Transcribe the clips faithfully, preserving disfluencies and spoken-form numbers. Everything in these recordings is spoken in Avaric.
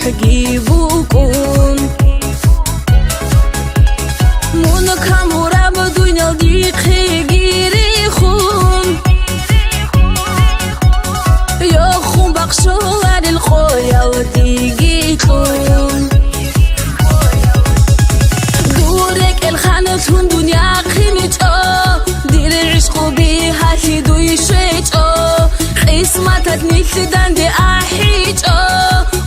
букӀун. Мун камураб дунял дихъеги рихун, йохун бахшуларел къоял диги кьун. Дур рекӀел ханлъун дунъя хъинчӀо, дир гӀишкъуби гьалъи дуй щвечӀо, къисматат нилъ данде ахӀичӀо,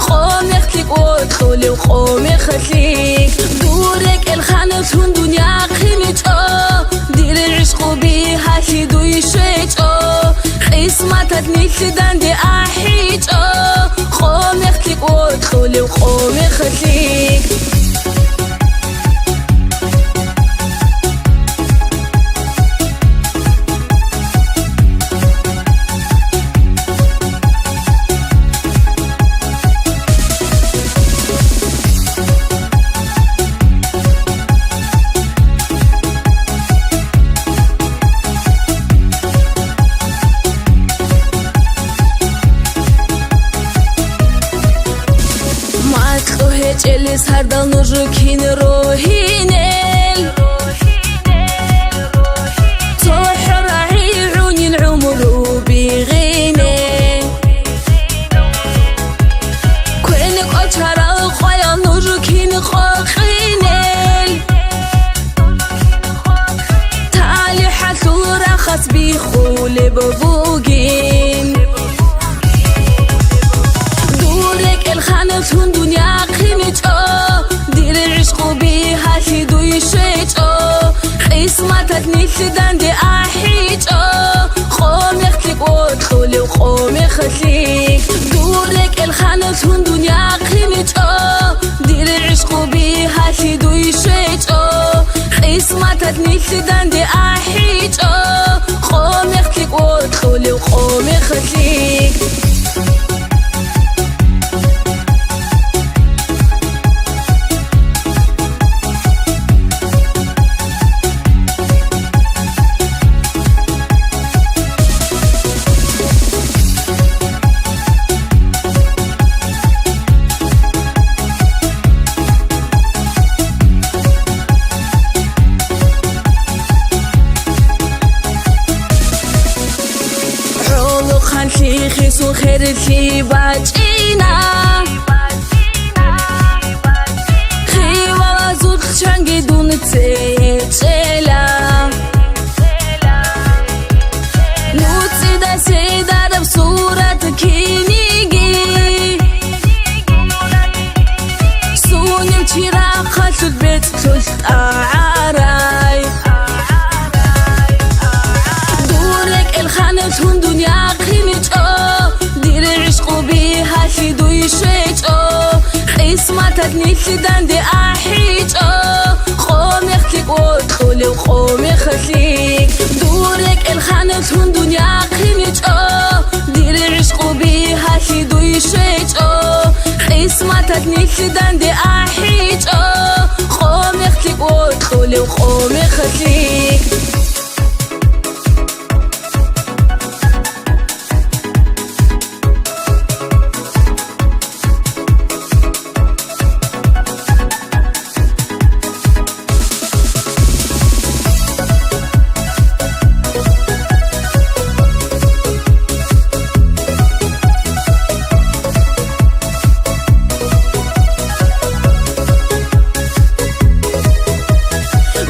къомехлъи кӀвоклъулев къомехлъи. Дур рекӀел ханлъун дунъя хъинчӀо, дир гӀишкъуби гьалъи дуй щвечӀо, къисматат нилъ данде ахӀичӀо, къомехлъи кӀвоклъулев къомехлъи. Макьу гьечӀелес гьардал нуж кин рогьинел, цохӀо рагӀи гӀунин гӀумру бигъине. Квен кӀочарал къоял нуж кин къокъинел, талихӀалъул рахас биххулеб бугин. Дур рекӀел ханлъун дунъя хъинчӀо, дир гӀишкъуби гьалъи дуй щвечӀо, къисматат нилъ данде ахӀичӀо, къомехлъи кӀвоклъулев къомехлъи. Дур рекӀел ханлъун дунъя хъинчӀо, дир гӀишкъуби гьалъи дуй щвечӀо, къисматат нилъ данде ахӀичӀо, къомехлъи кӀвоклъулев къомехлъи. ГӀолохъанлъи хисун херлъи бачӀина, хиялазул чанги дун цечӀела. НуцӀида седараб сурат киниги, сунел чирахъалъул бецӀлъулъ тӀагӀарай. Дур рекӀел ханлъун дунъя хъинчӀо, дир гӀишкъуби гьалъи дуй щвечӀо, къисматат нилъ данде ахӀичӀо, къомехлъи кӀвоклъулев къомехлъи. Дур рекӀел ханлъун дунъя хъинчӀо, дир гӀишкъуби гьалъи дуй щвечӀо, къисматат нилъ данде ахӀичӀо, къомехлъи кӀвоклъулев къомехлъи.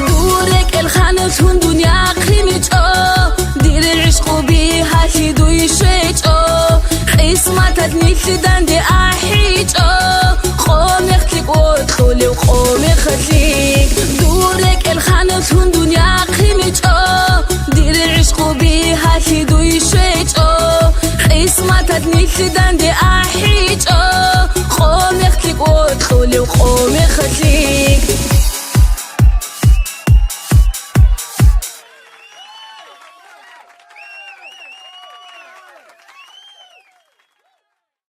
Дур рекӀел ханлъун дунъя хъинчӀо, дир гӀишкъуби гьалъи дуй щвечӀо, къисматат нилъ данде ахӀичӀо, къомехлъи кӀвоклъулев къомехлъи. Дур рекӀел ханлъун дунъя хъинчӀо, дир гӀишкъуби гьалъи дуй щвечӀо, къисматат нилъ данде ахӀичӀо, къомехлъи кӀвоклъулев къомехлъи.